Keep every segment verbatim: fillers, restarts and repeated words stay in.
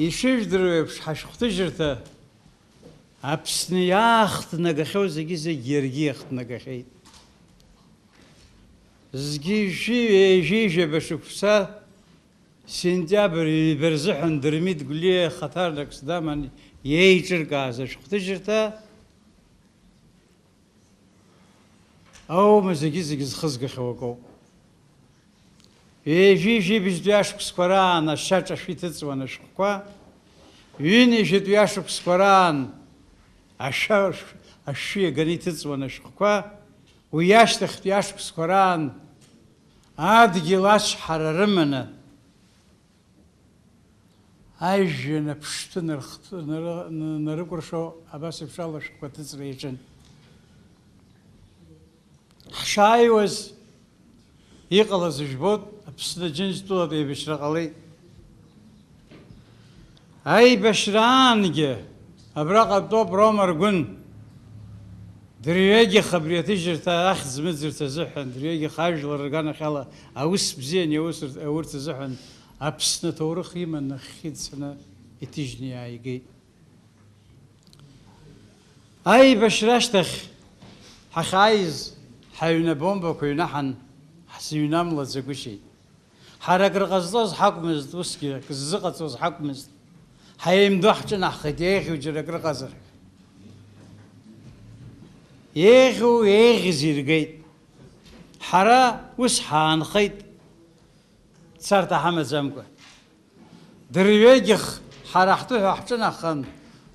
Ишыжәдыруа еиԥш, ҳашәҟәҭыжьырҭа Аԥсны иаахҭнагахьоу зегьы-зегь иаргьы иахҭнагахьеит. Зқьи жәшәи ҩажәи жәаба шықәса, сентиабр ҩба рзыҳәан Дырмит Гәлиа хаҭарнакс даман иеиҿыркааз ашәҟәҭыжьырҭа аума зегьы-зегь зхызгахьоу акоуп. Ҩажәи жәибжьтәи ашықәсқәа раан ашьа ҿашәы иҭыҵуан ашәҟәқәа, ҩынҩажәатәи ашықәсқәа раан ашәа, ашәы иаганы иҭыҵуан ашәҟәқәа, уи ашьҭахьтәи ашықәсқәа раан адгьыл ачҳара рыманы, ажәҩан аԥштәы нархт-, нары-, н-, нарыкәыршо абас еиԥш ала ашәҟәқәа аҭыҵра иаҿын. Ҳшааиуаз иҟалаз жәбоит, Аԥсны Џьынџьтәылатә еибашьра ҟалеит. Аибашьраангьы абраҟа дтәоуп Рома Аргәын. Дырҩегьых абри аҭыжьырҭа ахьӡ мыӡырц азыҳәан, дырҩегьых ажәлар рганахьала аус бзиан иаус р-, аурц азыҳәан Аԥсны аҭоурых иман нахьхьи дцаны иҭыжьны иааигеит. Аибашьра ашьҭахь ҳахьааиз ҳаҩны абомбақәа ҩнаҳан, ҳзыҩнамлаӡагәышьеит. Ҳара акры ҟазҵоз ҳакәмызт, усгьы акы ззыҟаҵоз ҳакәмызт. Ҳаимдо ҳҿынаҳхеит, еиӷьу џьара акрыҟазар. Еиӷьу еиӷьыз иргеит. Ҳара ус ҳаанхеит, царҭа ҳамаӡамкәа. Дырҩегьых ҳара ҳтәы ҳәа ҳҿынаҳхан,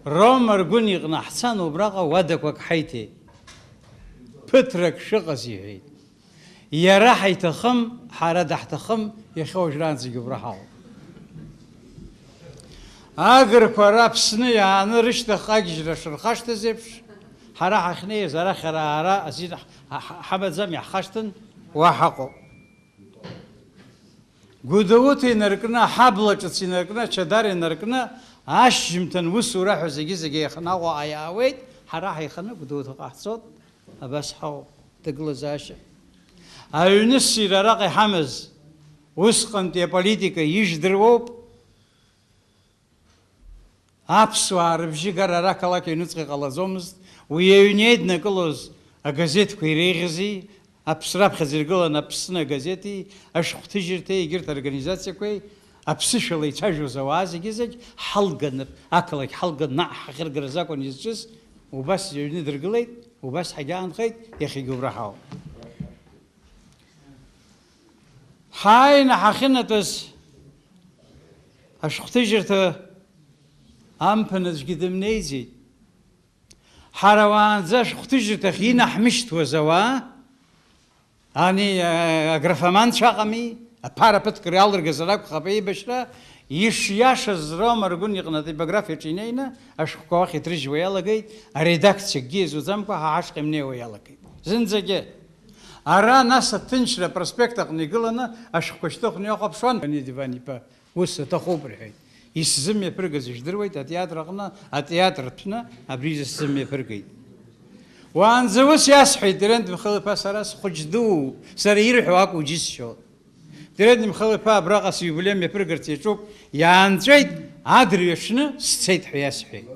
Рома Аргәын иҟны ҳцан, убраҟа уадақәак ҳаиҭеит. Ԥыҭрак шәыҟаз, иҳәеит. Иара ҳаиҭахым, ҳара даҳҭахым, иахьа уажәраанӡагьы убра ҳаҟоуп. Агырқәа ара Аԥсны иааны рышьҭахь агьежьра шырхашҭыз еиԥш, ҳара ҳахьнеиз арахь ара, ара азин ҳ-, ҳ-, ҳамаӡам, иаҳхашҭын, уа ҳаҟоуп. Гәдоуҭа инаркны, аҳабла ҿыц инаркны, ачадар инаркны, ашьжьымҭан усура ҳәа зегьы-зегьы еиханы Аҟәаҟа иаауеит, ҳара ҳаиханы Гәдоуҭаҟа ҳцоит, абас ҳауп, ҭагылазаашьа. Аҩны ссир араҟа иҳамаз, усҟантәи аполитика ижәдыруоуп. Аԥсуаа рыбжьы гара ара ақалақь аҩныҵҟа иҟалаӡомызт, уи аҩны еиднакылоз агазеҭқәа иреиӷьзи, Аԥсра аԥхьаӡа иргылан Аԥсны агазеҭи, ашәҟәҭыжьырҭеи, егьырҭ аорганизациақәеи, аԥсышәала ицәажәоз ауаа зегьы-зегь ҳалганы, ақалақь ҳалган наҟ ҳахьыргарыз акәын изҿыз, убас аҩны дыргылеит, убас ҳагьаанхеит, иахьагьы убра ҳауп. Ҳааины ҳахьынатәаз ашәҟәҭыжьырҭа амԥан аӡәгьы дымнеиӡеит. Ҳара уаанӡа ашәҟәҭыжьырҭахь инаҳмышьҭуаз ауаа, ани, а, аграфоманцәа ыҟами, аԥара ԥыҭк ралыргазар акәхап аибашьра, ишиашаз Рома Аргәын иҟны атипографиаҿы инеины ашәҟәқәа уахь иҭрыжьуа иалагеит, аредакциа акгьы иазуӡамкәа ҳа ҳашҟа имнеиуа иалагеит. Зынӡагьы. Ара нас аҭынчра апроспект аҟны игыланы ашәҟәқәа шьҭыхны иахәаԥшуан Леонид Иван-иԥа. Ус аҭахуп, рҳәеит. Исзымҩаԥыргаз ижәдыруеит, атеатр аҟны, атеатр ҭәны, абри сзымҩаԥыргеит. Уаанӡа ус иасҳәеит, Терент Михаил-иԥа, сара схәыҷ дуу, сара ирҳәо акәу џьысшьо. Терент Михаил-иԥа абраҟа сиубилеи мҩаԥыргарц иаҿуп, иаанҵәеит, адырҩаҽны сцеит ҳәа иасҳәеит.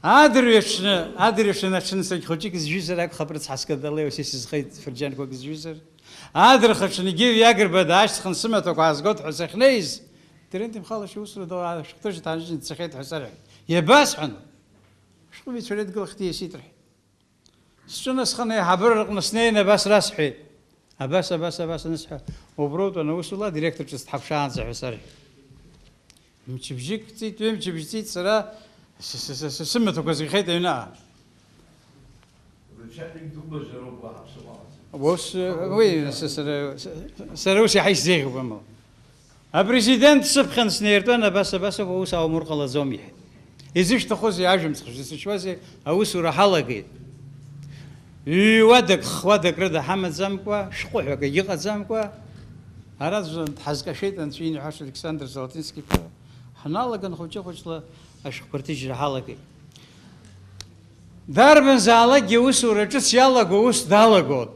Адырҩаҽны, адырҩаҽны аҽны саргь хәыҷык зжәызар акәхап, рыцҳа, скандал еиуа сисызхеит, фырџьанқәак зжәызар. Адырхаҽны Гиви Агрба даашьҭхын, сымаҭәақәа аазгоит ҳәа сахьнеиз, Терент Михайлович иусура ду ашәҟәҭыжьырҭа ааныжьны дцахьеит ҳәа сарҳәеит. Иабасҳәан? Ашәҟәыҩҩцәа реидгылахь диасит, рҳәеит. Сҿынасхан, аиҳабыра рҟны снеины абас расҳәеит. Абас, абас, абас анысҳәа, уброуп, ана, усула адиректор ҿыц дҳаԥшаанӡа ҳәа сарҳәеит. Мчыбжьык ҵит, ҩымчыбжь ҵит, сара с-, с-, с-, с-, сымаҭәақәа згахьеит аҩныҟа. Рычагник дубажьароуп, уаҳа ԥсыхәа ҟаҵам. Ус, уи, с-, сара, с-, сара ус иаҳа исзеиӷьуп, амала. Апрезидент сыԥхьан снеиртәан, абас, абас ауп, аус аумур ҟалаӡом, иҳәеит. Изышәҭахузеи, ажәымҵх шәзысшьуазеи, аусура ҳалагеит. Ҩ-уадак, х-уадак рыда ҳамаӡамкәа, шәҟәыҳәак егьыҟаӡамкәа, ара аӡәзаҵә дҳазкашәеит, анцәа иныҳәаша Александр Золотински-иԥа. Ҳналаган хәыҷы-хәыҷла ашәҟәқәа рҭыжьра ҳалагеит. Дарбанзаалакгьы аусура ҿыц иалаго аус далагоит.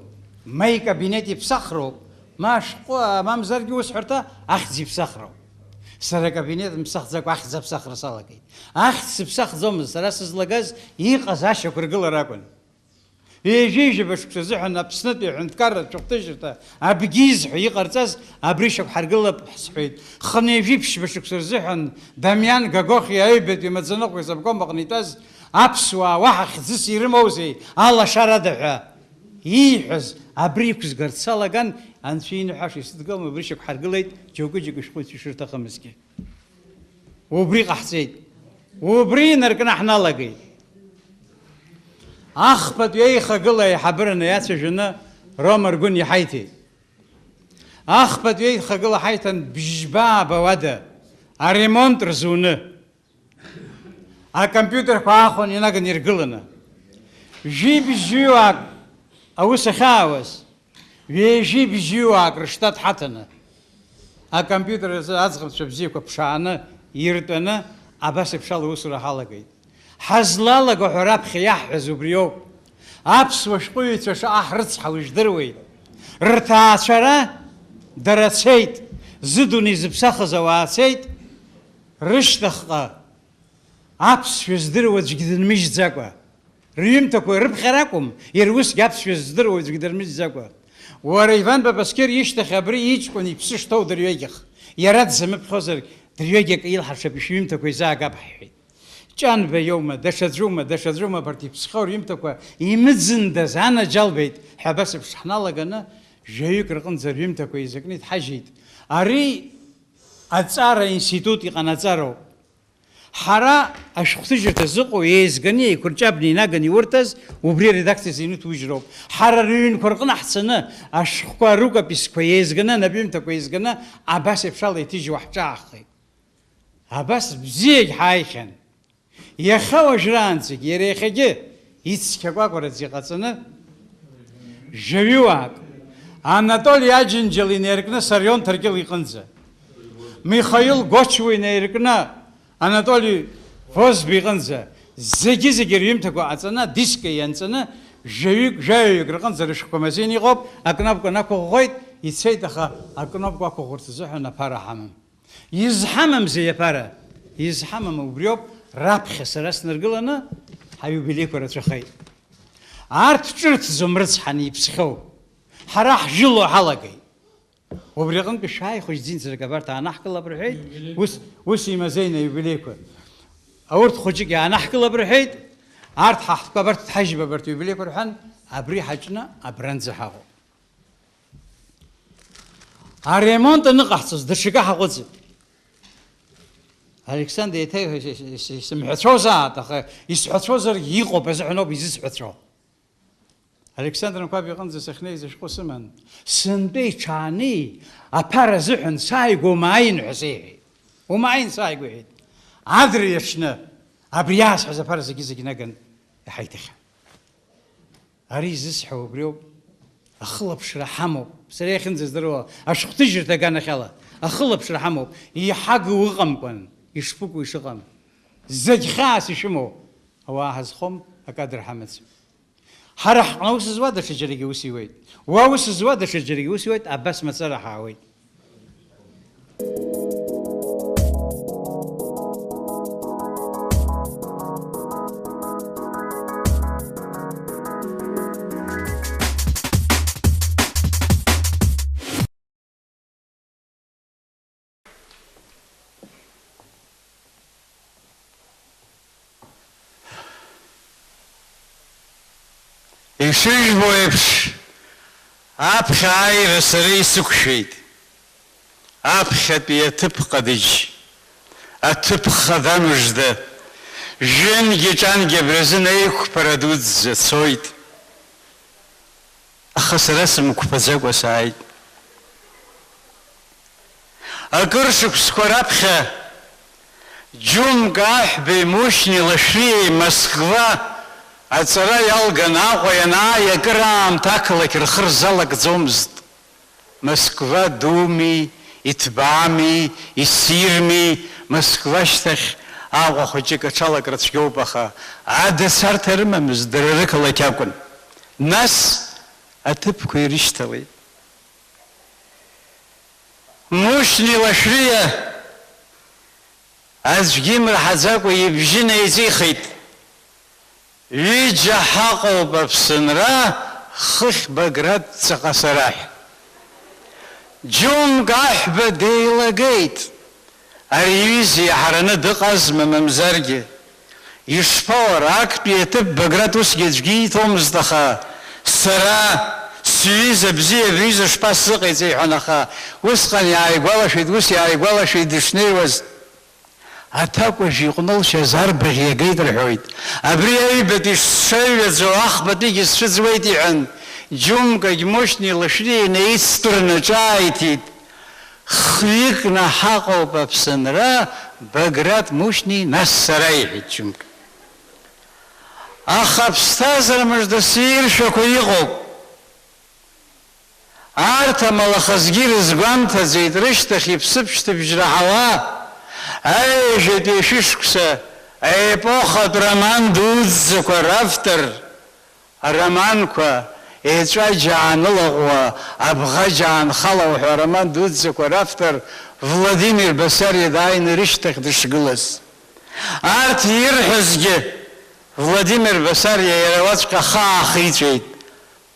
Ма икабинет иԥсахроуп, ма ашәҟәы, мамзаргьы аусҳәарҭа ахьӡ иԥсахроуп. Сара акабинет мԥсахӡакәа ахьӡ аԥсахра салагеит. Ахьӡ сыԥсахӡомызт, сара сызлагаз иҟаз ашьақәыргылара акәын. Ҩажәижәаба шықәса азыҳәан Аԥснытәи аҳәынҭқарратә цәыхәҭыжьырҭа абгьиз ҳәа иҟарҵаз абри шьақәҳаргылап ҳсҳәеит. Хынҩажәи ԥшьба шықәса рзыҳәан Дамиан Гагохиа аҩбатәи амаӡаныҟәгаҩ аобком аҟны итәаз аԥсуаа уаҳа хьӡыс ирымоузеи алашарада ҳәа ииҳәаз абри иқәызгарц салаган, Анцәа иныҳәаша исыдгылом, абри шьақәҳаргылеит, џьоукы-џьоукы шәҟәыҩҩцәа ишырҭахымызгьы. Убри ҟаҳҵеит. Убри инаркны ҳналагеит. Ахԥатәи аихагыла аиҳабыраны иацәажәаны Рома Ргәын иҳаиҭеит. Ахԥатәи аихагыла ҳаиҭан бжьба абауада, аремонт рзуны. Акомпиутерқәа аахәаны инаганы иргыланы. Жәибжьҩык аус ахьаауаз. Ҩажәи бжьыҩуаак рыштат ҳаҭаны, акомпиутер азы аӡӷабцәа бзиақәа ԥшааны иртәаны, абас еиԥш ала аусура ҳалагеит. Ҳазлалага ҳәа раԥхьа иаҳҳәаз убриоуп. Аԥсуа шәҟәыҩҩцәа шаҟа ҳрыцҳау ижәдыруеит. Рҭаацәара дара цеит, зыдунеи зыԥсахыз ауаа цеит, рышьҭахьҟа аԥсшәа здыруа аӡәгьы дынмыжьӡакәа. Рҩымҭақәа рыԥхьара акәым, иара усгьы аԥсшәа здыруа аӡәгьы дырмыжьӡакәа. Уара, Иван Папасқьыр ишьҭахь абри иҷкәын иԥсы шҭоу дырҩегьых, иара дзамыԥхьозар, дырҩегьых илҳаршап, ишәҩымҭақәа изаагап ҳҳәеит. Ҷанба иоума, даҽаӡәума, даҽаӡәума абарҭ иԥсхьоу рҩымҭақәа имыӡындаз анаџьалбеит ҳәа абас еиԥш ҳналаганы, жәаҩык рҟынӡа рҩымҭақәа еизакны иҭҳажьит. Ари аҵара институт иҟанаҵароуп. Ҳара ашәҟәҭыжьырҭа зыҟоу еизганы, еиқәырҷабны инаганы иурҭаз убри аредакциа зыҩны ҭужьроуп. Ҳара рыҩнқәа рҟны ҳцаны, ашәҟәқәа рукописқәа еизганы, анапҩымҭақәа еизганы, абас еиԥш ала иҭыжьуа ҳҿаахеит. Абас бзиагь ҳааихьан. Иахьа уажәраанӡагь, иара иахьагьы ицқьакәакәараӡа иҟаҵаны, жәаҩуаак, Анатоли Аџьынџьал инаиркны Сарион Ҭаркьыл иҟынӡа, Михаил Гочуа инаиркны Анатоли Возба иҟынӡа, зегьы-зегьы рҩымҭақәа ҟаҵаны, адискы ианҵаны, жәаҩык, жәаҩаҩык рҟынӡа рышәҟәқәа мазеины иҟоуп, акнопка нақәыӷәӷәеит, ицеит, аха акнопка ақәыӷәӷәарц азыҳәан аԥара ҳамам. Изҳамамзеи аԥара? Изҳамам убриоуп, раԥхьа сара снаргыланы ҳаиубилеиқәа рацәахеит. Арҭ ҿырҭӡом рыцҳаны иԥсхьоу. Ҳара ҳжәыло ҳалагеит. Убри аҟынтәи шәааи хәыҷ ӡинцарак абарҭ аанаҳкылап рҳәеит. Ус, ус имазеины аиубилеиқәа. Аурҭ хәыҷык иаанаҳкылап рҳәеит. Арҭ ҳаҳҭқәа абарҭ дҳажьып абарҭ аиубилеиқәа рҳәан, абри ҳаҿны абранӡа ҳаҟоуп. Аремонт аныҟаҳҵоз даҽакы ҳаҟәыҵып. Александр еиҭа ис-, ис-, ис-, исымҳәацәозаат, аха исҳәацәозаргьы иҟоуп азыҳәан ауп изысҳәацәо. Александр Анқәаб иҟынӡа сахьнеиз ашәҟәы сыман. Сынтәеи ҽаани аԥара азыҳәан сааигәа умааин ҳәа сеиҳәеит. Умааин сааигәа иҳәеит. Адырҩаҽны абри иаасҳәаз аԥара зегьы-зегьы наган иҳаиҭахьан. Ари изысҳәо убриоуп. Ахылаԥшра ҳамоуп. Сара иахьынӡаздыруа ашәҟәҭыжьырҭа аганахьала ахылаԥшра ҳамоуп. Иҳагу ыҟамкәан, ишԥыкәу ишыҟам. Зегь хьаас ишәымоу ауаа ҳазхом, акадр ҳамаӡам. Ҳара ҳҟны аус зуа даҽаџьарагьы ус иуеит. Уа ус зуа даҽаџьарагьы ус иуеит, абас мацара ҳаауеит. Ишыжәбо еиԥш, аԥхьа ааира сара исықәшәеит. Аԥхьатәи аҭыԥ ҟадыџь, аҭыԥ хада мыжда, жәҩангьы ҿангьы абри азын аиқәԥара дуӡӡа цоит. Аха сара сымқәԥаӡакәа сааит. Акыр шықәсқәа раԥхьа, џьумка аҳәбеи Мушьни Лашәриеи Москва аҵара иалган Аҟәа ианааи, акыраамҭа ақалақь рхы рзалакӡомызт. Москва думи, иҭбаами, иссирми, Москва ашьҭахь Аҟәа хәыҷык аҽалакра цәгьоуп, аха ада царҭа рымамызт, дара рықалақь акәын. Нас аҭыԥқәа ирышьҭалеит. Мушьни Лашәриа Аӡәгьы имырҳаӡакәа ибжьы неиҵихит. Ҩыџьа ҳаҟоуп Аԥсынра, хыхь Баграт ҵаҟа сара ҳәа. Џьумк аҳәба деилагеит. Ари иҩыза иаҳараны дыҟазма, мамзаргьы? Ишԥауара, актәи аҭыԥ Баграт усгьы аӡәгьы ииҭомызт, аха сара, сҩыза бзиа, абри аҩыза шԥасзыҟаиҵеи ҳәа, аха усҟан иааигәалашәеит, ус иааигәалашәеит дышнеиуаз. Аҭакәажә иҟәнылшьаз арбаӷь иагеит рҳәоит. Абри аҩбатәи шсаҩаӡоу ахԥатәигьы сцәыӡуеит, иҳәан, Џьумкагь Мушьни лашәриа инаицтәырны ҿааиҭит. Хҩыкны ҳаҟоуп Аԥсынра, Баграт Мушьни, нас сара, иҳәеит Џьумка. Аха аԥсҭазаара мыжда сиршәақәа иҟоуп. Арҭ амалахазгьы ирызгәамҭаӡеит, рышьҭахь иԥсыԥшьҭыбжь раҳауа, аҩажәатәи ашәышықәса аепохатә роман дуӡӡақәа равтор, ароманқәа, еҵәа џьаанылаҟәуа, абӷа џьаанхалаҟәуа ҳәа ароман дуӡӡақәа равтор Владимир Басариа дааины рышьҭахь дышгылаз. Арҭ ирҳәозгьы Владимир Басариа иара уаҵәҟьа ахы аахиҵәеит.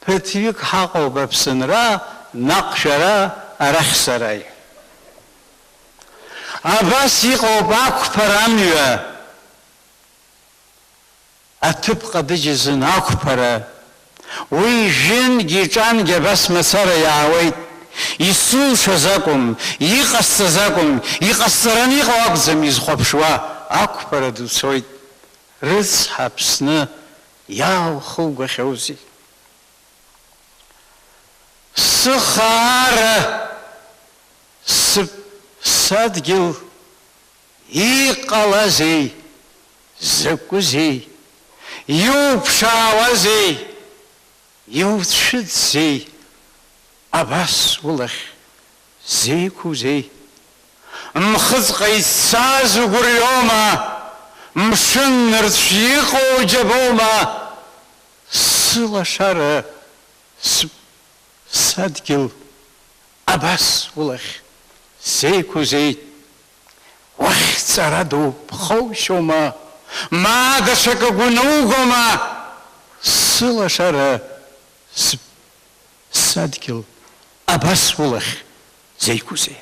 Ԥыҭҩык ҳаҟоуп Аԥсынра, наҟ шәара, арахь сара, иҳәа. Абас иҟоуп ақәԥара амҩа, аҭыԥ ҟадыџь азын ақәԥара. Уи жәынгьы ҿангьы абас мацара иаауеит. Исылшаз акәым, иҟасҵаз акәым, иҟасҵараны иҟоу акәӡам изхәаԥшуа, ақәԥара ду цоит. Рыцҳа, Аԥсны, иааухугахьоузеи? Сыхаара, сыԥсадгьыл иҟалазеи, закәызеи, иуԥшаауазеи, иуцәыӡзеи, абас улахь зеиқәузеи? Мхыҵҟа ицаз угәырҩома, мшын нырцә иҟоу џьабоума? Сылашара, сыԥсадгьыл, абас улахь зеиқәузеи? Уахь ҵара ду ԥхоушьома, ма даҽакы гәы нугома? Сылашара, сыԥсадгьыл, абас улахь зеиқәузеи?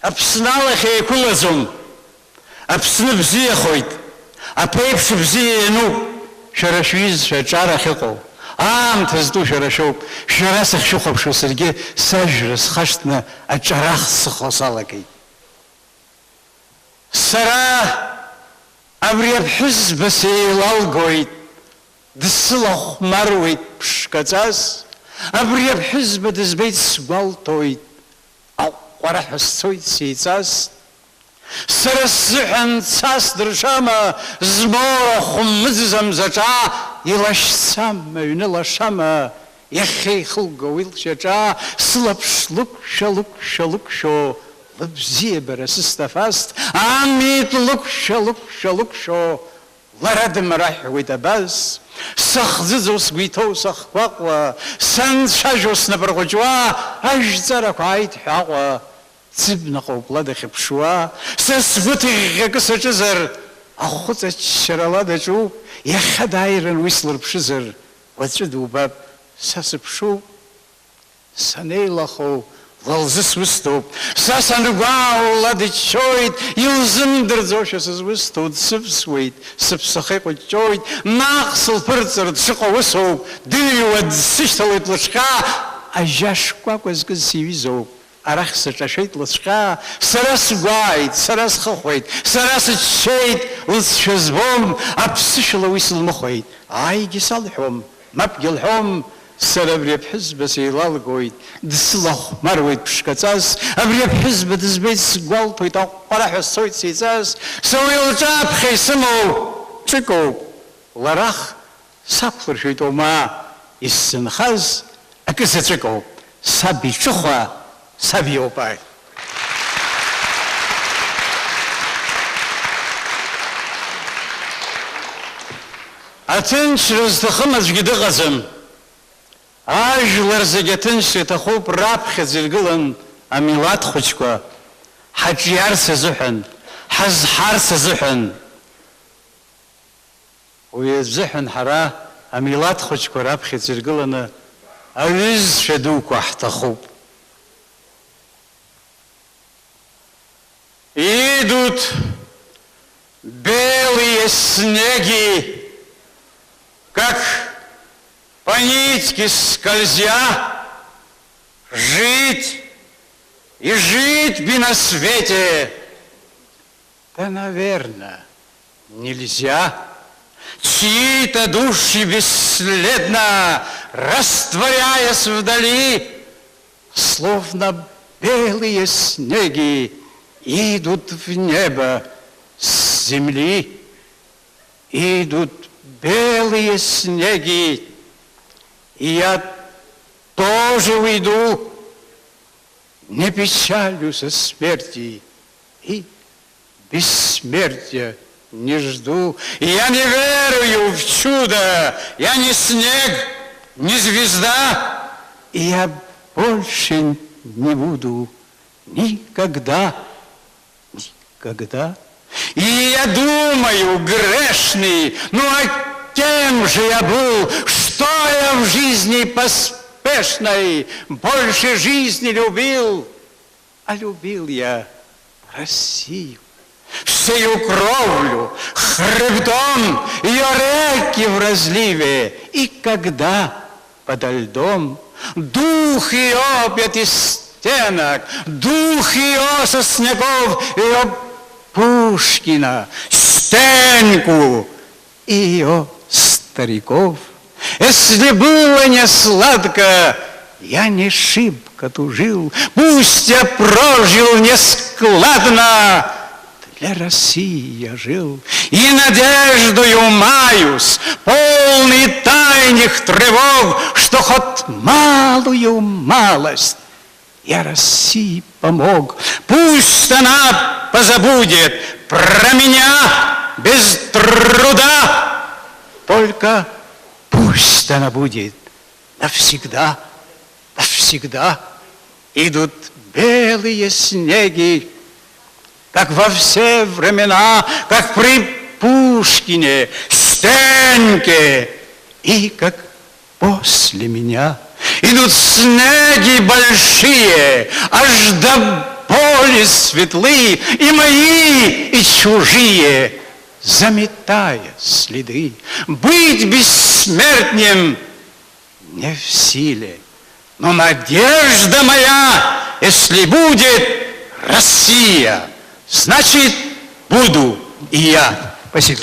Аԥсны алахь еиқәылаӡом. Аԥсны бзиахоит. Аԥеиԥш бзиа иануп. Шәара шәҩызцәа аҿар ахьыҟоу, аамҭа зтәу шәара шәоуп. Шәара сахьшәыхәаԥшуа саргьы сажәра схашҭны аҿарах сыхо салагеит. Сара абри аԥҳәызба сеилалгоит, дсылахәмаруеит ԥшқаҵас, абри аԥҳәызба дызбеит сгәалҭоит, аҟәҟәараҳәа сцоит сеиҵас. Сара сзыҳәан цас дыршама, змоура хәмыӡыз амзаҿа, илашьцам аҩны лашама, иахьа ихылго уи лшьаҿа, сылаԥш лықәшәа, лықәшәа, лықәшәо, лыбзиабара сыстафаст, амитә лықәшәа, лықәшәа, лықәшәо, лара дымараҳәуеит абас. Сахӡыӡо сгәы иҭоу сахгәаҟуа, санцәажәо снапырҟәыҷуа, ажәҵарақәа ааит ҳәа Аҟәа, ӡыбнаҟоуп ла дахьыԥшуа. Са сгәы ҭыӷьӷьакы саҿызар, ахәыҵаччара ла даҿуп, иахьа дааиран уи слырԥшызар, уаҵәы дубап, са сыԥшуп. Санеилахоу, ла лзы сусҭоуп. Са сангәаау, ла дыччоит, илзымдырӡошәа сызусҭоу, дсывсуеит, сыԥсахы еиҟәыҷҷоит, наҟ сылԥырҵыр дшыҟоу усоуп, дыҩуа дсышьҭалоит лыҽҟьа, ажьа шкәакәа зкыз сиҩызоуп, арахь саҿашәеит лыцәҟьа, сара сгәааит, сара схыхәеит, сара сыччеит, лыцәшәа збом, аԥсышәала уи сылмыхәеит, ааигьы салҳәом. Мапгьы лҳәом, сара абри аԥҳәызба сеилалгоит, дсылахәмаруеит ԥшқаҵас, абри аԥҳәызба дызбеит, сгәалҭоит, аҟәҟәараҳәа сцоит сеиҵас, са уи лҿаԥхьа исымоу ҿыкоуп, ларах сақәлыршәоит, ома, исзынхаз акы заҵәыкоуп, саб иҽыхәа саб иоуп, ааи. Аҭынчра зҭахым аӡәгьы дыҟаӡам. Ажәлар зегьы аҭынчра иҭахуп раԥхьаӡа иргылан амилаҭ хәыҷқәа, ҳаҿиарц азыҳәан, ҳазҳарц азыҳәан. Уи азыҳәан ҳара амилаҭ хәыҷқәа раԥхьаӡа иргыланы аҩызцәа дуқәа ҳҭахуп. Идут белые снеги, как по нитке скользя, жить и жить бы на свете. Да, наверно, нельзя. Чьи-то души бесследно, растворяясь вдали, словно белые снеги, идут в небо с земли. Идут белые снеги, и я тоже уйду. Не печалюсь о смерти и бессмертия не жду. Я не верую в чудо, я не снег, не звезда. И я больше не буду никогда, никогда. И я думаю, грешный, ну а кем же я был, что я в жизни поспешной больше жизни любил? А любил я Россию, всею кровлю, хребтом, её реки в разливе. И когда подо льдом дух её пятистенок, дух её сосняков, её Пушкина, Стеньку и её стариков. Если было не сладко, я не шибко тужил, пусть я прожил нескладно, для России я жил. И надеждою маюсь, полный тайных тревог, что хоть малую малость я России помог. Пусть она позабудет про меня без труда. Только пусть она будет навсегда, навсегда. Идут белые снеги, как во все времена, как при Пушкине, Стеньке и как после меня. Идут снеги большие, аж до боли светлы, и мои, и чужие, заметая следы. Быть бессмертным не в силе, но надежда моя, если будет Россия, значит, буду и я. Спасибо.